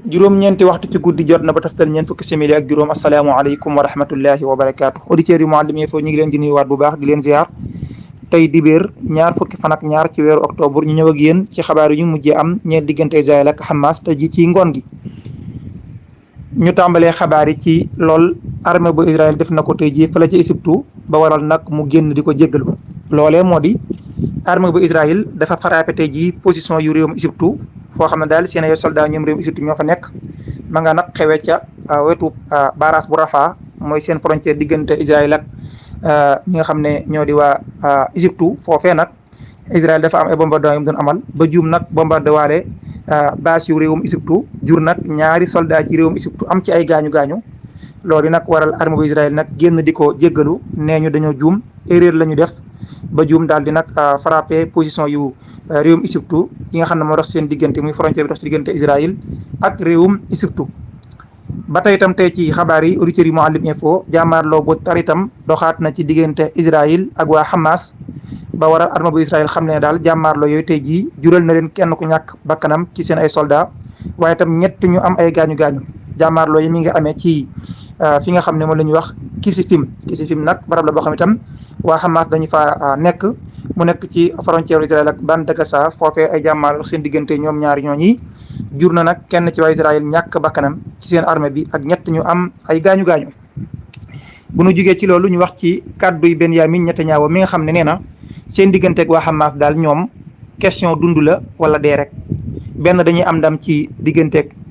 juróom-ñeenti waxtu ci guddi jot na ba taftal ñeent fukki simili ak juróom asalaamaaleykum wa rahmatullahi wa barakaatu auditeurs yu Mouhalim Info ñu ngi leen di nuyuwaat bu baax di leen ziar tey dibéer ñaar fukki fan ak ñaar ci weeru octobre ñu ñëw ak yéen ci xabaar yu ñu mujjee am ñeel diggante Israël ak Hamas te ji ci ngoon gi. ñu tàmbalee xabaar yi ci lool armée bu Israël def na ko tey jii fële ci Égypte ba waral nag mu génn di ko jéggalu loolee moo di armée bu Israël dafa frappé tey jii position yu réewum Égypte foo xam ne daal seen ay soldats ñoom réewum Égypte ñoo fa nekk ma nga nag xewee ca wetu barrage bu Rafah mooy seen frontière diggante Israël ak ñi nga xam ne ñoo di waa Égypte foofee nag Israël dafa am ay bombardement yu mu doon amal ba juum nag bombardé waale base yu réewum Égypte jur nag ñaari soldats ci réewum Égypte am ci ay gaañu-gaañu loolu nag waral armée bu Israël nag génn di ko jéggalu nee ñu dañoo juum erreur la ñu def ba juum daal di nag frappé position yu réewum Égypte yi nga xam ne moo dox seen diggante muy frontière bi dox ci diggante Israël ak réewum Égypte. ba tey itam tey ci xabaar yi auditeurs yi Mouhalim Info jàmmaarloo bu tar itam doxaat na ci diggante Israël ak waa Hamas ba waral armée bu Israël xam ne daal jàmmaarloo yooyu tey jii jural na leen kenn ku ñàkk bakkanam ci seen ay soldats waaye itam ñett ñu am ay gaañu-gaañu jàmmaarloo yi mi ngi amee ci fi nga xam ne moom la ñuy wax Kisifim nag barab la boo xam itam waa Hamas dañu fa nekk mu nekk ci frontière Israël ak bande de Gaza foofee ay jàmmaarloo seen diggante ñoom ñaari ñooñi jur na nag kenn ci waa Israël ñàkk bakkanam ci seen armée bi ak ñett ñu am ay gaañu-gaañu. bu nu jugee ci loolu ñu wax ci kàddu yi Benyamin Netanyahu mi nga xam ne nee na seen digganteeg waa Hamas daal ñoom question dund la wala dee rek benn dañuy am ndam ci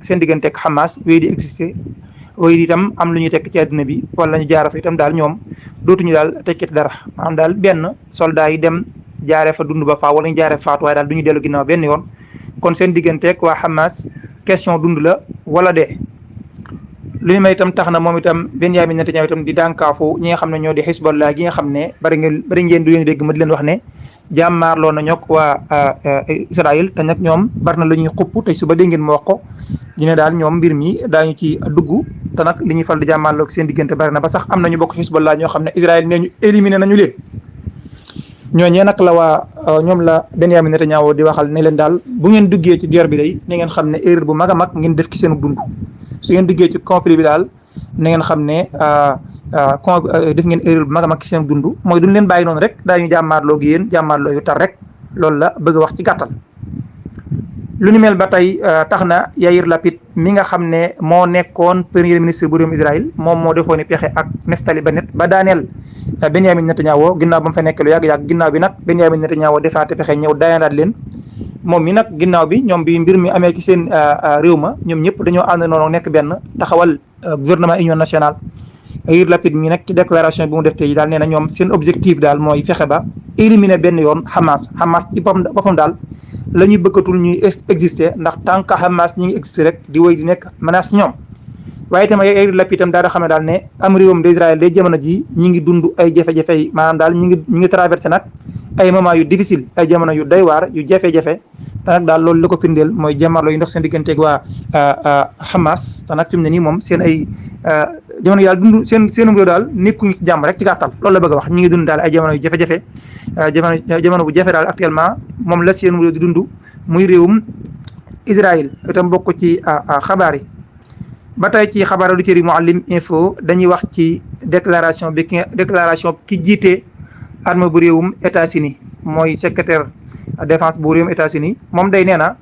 seen digganteeg Hamas wéy di exister wéy di itam am lu ñuy tekk ci àddina bi wala ñu jaara fa itam daal ñoom dootuñu daal tekkati dara maanaam daal benn soldat yi dem jaaree fa dund ba faa wala ñu jaaree fa faatu waaye daal du ñu dellu ginnaaw benn yoon kon seen digganteeg waa Hamas question dund la wala dee. lu ñu may itam tax na moom itam Benyamin Netanyahu itam di dànkaafu ñi nga xam ne ñoo di Hezbollah gi nga xam ne bari ngeen du leen dégg ma di leen wax ne jàmmaarloo na ñoog waa Israël te nag ñoom bari na lu ñuy xupp te suba dégg ngeen ma wax ko dina daal ñoom mbir mi daañu ci dugg te nag li ñuy fal di jàmmaarloo seen diggante bari na ba sax am nañu bokk Hezbollah ñoo xam ne Israël nee ñu éliminé nañu leen. ñooñee nag ñoom la Benyamin Netanyahu di waxal ne leen daal bu ngeen duggee ci guerre bi day na ngeen xam ne erreur bu mag a mag ngeen def ci seen dund su ngeen duggee ci conflit bi daal na ngeen xam ne def ngeen erreur bu mag a mag ci seen dund mooy duñ leen bàyyi noonu rek daañu jàmmaarloo gi yéen jàmmaarloo yu tar rek loolu la bëgg a wax ci gàttal. lu ni mel ba tey tax na Yair Lapid mi nga xam ne moo nekkoon premier ministre bu réewum Israël moom moo defoon pexe ak Naftali Bennett ba daaneel Benyamin Netanyahu ginnaaw ba mu fa nekk lu yàgg-yàgg ginnaaw bi nag Benyamin Netanyahu defaate pexe ñëw daaneelaat leen moom mi nag ginnaaw bi ñoom bi mbir mi amee ci seen réew ma ñoom ñëpp dañoo ànd noonu nekk benn taxawal gouvernement union nationale. Yair Lapid mi nag ci déclaration bi mu def tey daal nee na ñoom seen objectif daal mooy fexe ba éliminer benn yoon Hamas ci boppam daal la ñuy bëggatul ñuy exister ndax tant que Hamas ñi ngi exister rek di wéy di nekk menace ci ñoom. waaye itam Yair Lapid itam daal di xam ne daal ne am réewam d'Israël day jamono ji ñi ngi dund ay jafe-jafe yi maanaam daal ñi ngi traversé nag ay moment yu difficile ay jamono yu doy waar yu jafe-jafe te nag daal loolu la ko firndeel mooy jàmmarloo yu ndox seen digganteeg waa Hamas te nag fi mu ne nii moom seen ay jamono yi daal dund seen réew daal nekkuñu ci jàmm rek ci gàttal loolu la bëgg a wax ñi ngi dund daal ay jamono yu jafe-jafe jamono bu jafe daal actuellement moom la seen réew di dund muy réewum Israël itam bokk ci xabaar yi. ba tey ci xabaar auditeurs yi Mouhalim Info dañuy wax ci déclaration ki jiite armée bu réewum États-Unis mooy secrétaire défense bu réewum États-Unis moom day nee na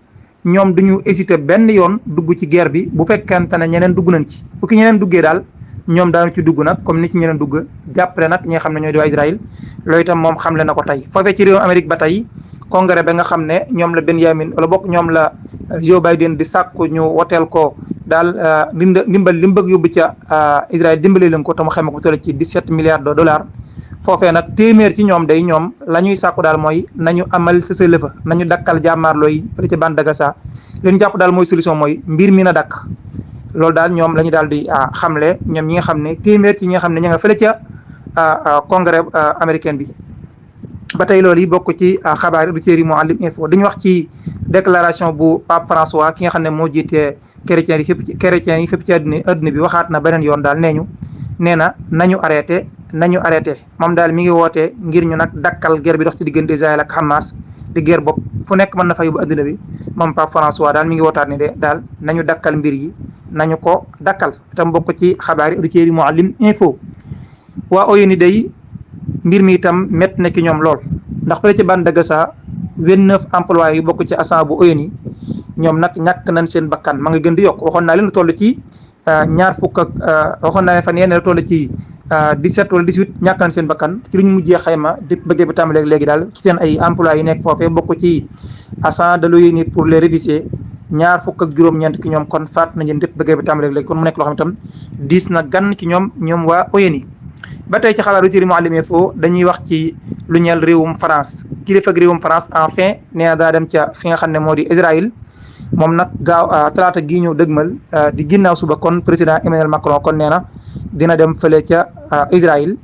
ñoom duñu hésiter benn yoon dugg ci guerre bi bu fekkente ne ñeneen dugg nañ ci bu ki ñeneen duggee daal ñoom daanu ci dugg nag comme ni ci ñeneen dugg jàppale nag ñi nga xam ne ñooy di waa Israël loolu itam moom xamle na ko tey foofee ci réewum Amérique ba tey congrès ba nga xam ne ñoom la ñoom la Joe Biden di sàkku ñu woteel ko daal ndimbal li mu bëgg yóbbu ca Israël dimbale leen ko te mu xayma ko toll ci 17 milliards de dollars foofee nag téeméer ci ñoom la ñuy sàkku daal mooy nañu amal cessez-le-feu nañu dakkal jàmmaarloo yi fële ca bande de Gaza li ñu jàpp daal mooy solution mooy mbir mi na dakk loolu daal ñoom la ñu daal di xamle ñoom ñi nga xam ne téeméer ci ñi nga xam ne ña nga fële ca congrès américain bi. ba tey loolu yi bokk ci xabaar auditeurs yi Mouhalim Info dañu wax ci déclaration bu Pape François ki nga xam ne moo jiite chrétiens yi fépp ci adduna bi waxaat na beneen yoon daal nee na nañu arrêté moom daal mi ngi woote ngir ñu nag dakkal guerre bi dox ci diggante Israël ak Hamas di guerre bopp fu nekk mën na fa yóbbu adduna bi moom Pape François daal mi ngi wootaat ni de daal nañu dakkal mbir yi nañu ko dakkal itam bokk ci xabaar yi auditeurs yi Mouhalim info. waa ONU day mbir mi itam métti na ci ñoom lool ndax fële ci bande de Gaza 29 employés yu bokk ci agent bu ONU ñoom nag ñàkk nañ seen bakkan ma nga gën di yokk waxoon naa leen lu toll ci ñaar fukk ak waxoon naa leen fan yéen lu toll ci 17 wala 18 ñàkk nañ seen bakkan ci lu ñu mujjee xayma di bëggee bi tàmbalee léegi daal ci seen ay employés yi nekk foofee bokk ci agent de l'ONU pour les réfugiés ñaar fukk ak juróom-ñeent ki ñoom kon faat nañ leen di bëggee bi tàmbalee léegi kon mu nekk loo xam itam diis na gan ci ñoom waa ONU. ba tey ci xabaaru ci Mouhalim info dañuy wax ci lu ñeel réewum France kilifa ak réewum France enfin nee na daa dem ca fi nga xam ne moo di Israël moom nag gaaw talaata gii ñu dëgmal di ginnaaw suba kon président Emmanuel Macron kon nee na dina dem fële ca Israël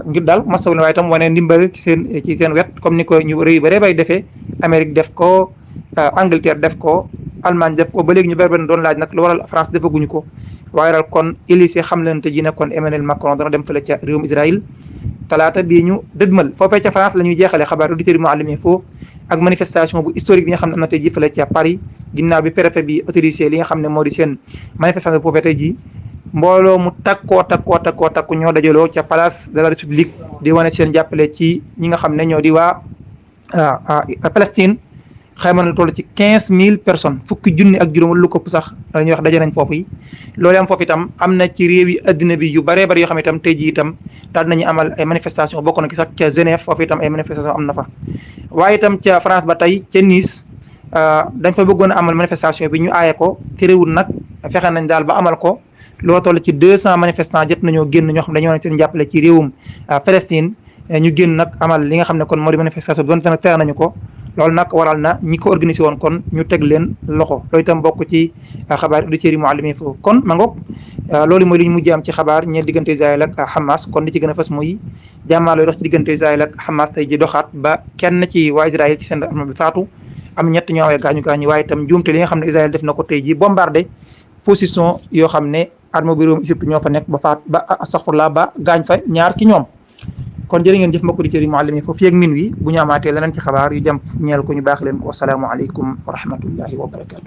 ngir daal masawu ne waaye itam wane ndimbal ci seen wet comme ni ko ñu réew bare bay defee Amérique def ko Angleterre def ko Allemagne def ko ba léegi ñu bari doon laaj nag lu waral France defaguñu ko. waaye daal kon Élysée xam leen te ji ne kon Emmanuel Macron dana dem fële ca réewum Israël talaata bii ñu dëdmal foofee ca France la ñuy jeexalee xabaar auditeurs yi Mouhalim info ak manifestation bu historique bi nga xam ne am na tey ji fële ca Paris ginnaaw bi préfet bi autorisé li nga xam ne moo di seen manifestation foofee tey ji mbooloo mu takku ñoo dajaloo ca place de la République di wane seen jàppale ci ñi nga xam ne ñoo di waa Palestine xayma na toll ci 15000 personnes fukki junni ak juróom wala lu ko sax dañuy wax daje nañ foofu yi loolu am foofu itam am na ci réew yi addina bi yu baree bari yoo xam itam tey jii itam daal nañu amal ay manifestation bokk na ki sax ca Genève foofu itam ay manifestation am na fa waaye itam ca France ba tey ca Nice dañ fa bëggoon a amal manifestation bi ñu aaye ko terewul nag fexe nañ daal ba amal ko loo toll ci 200 manifestants jot nañoo génn ñoo xam dañoo ne seen jàppale ci réewum Palestine ñu génn nag amal li nga xam ne kon moo di manifestation bi donte nag tere nañu ko loolu nag waral na ñi ko organisé woon kon ñu teg leen loxo loolu itam bokk ci xabaar auditeurs yi Mouhalim info kon ma ngoog loolu mooy li ñu mujjee am ci xabaar ñeel diggante Israël ak Hamas kon li ci gën a fës muy jàmmaarloo dox ci diggante Israël ak Hamas tey ji doxaat ba kenn ci waa Israël ci seen arme bi faatu am ñett ñoo awee gaañu waaye itam juumte li nga xam ne Israël def na ko tey ji bombardé position yoo xam ne arme bi réewum Égypte ñoo fa nekk ba faat ba astaghfirullah ba gaañ fa ñaar ci ñoom kon jërë ngeen jëf mbokk auditeurs yi Mouhalim info fii ak min wi bu ñu amaatee leneen ci xabaar yu jëm ñeel ko ñu baax leen ko assalaamu aleykum wa rahmatullahi wa barakatu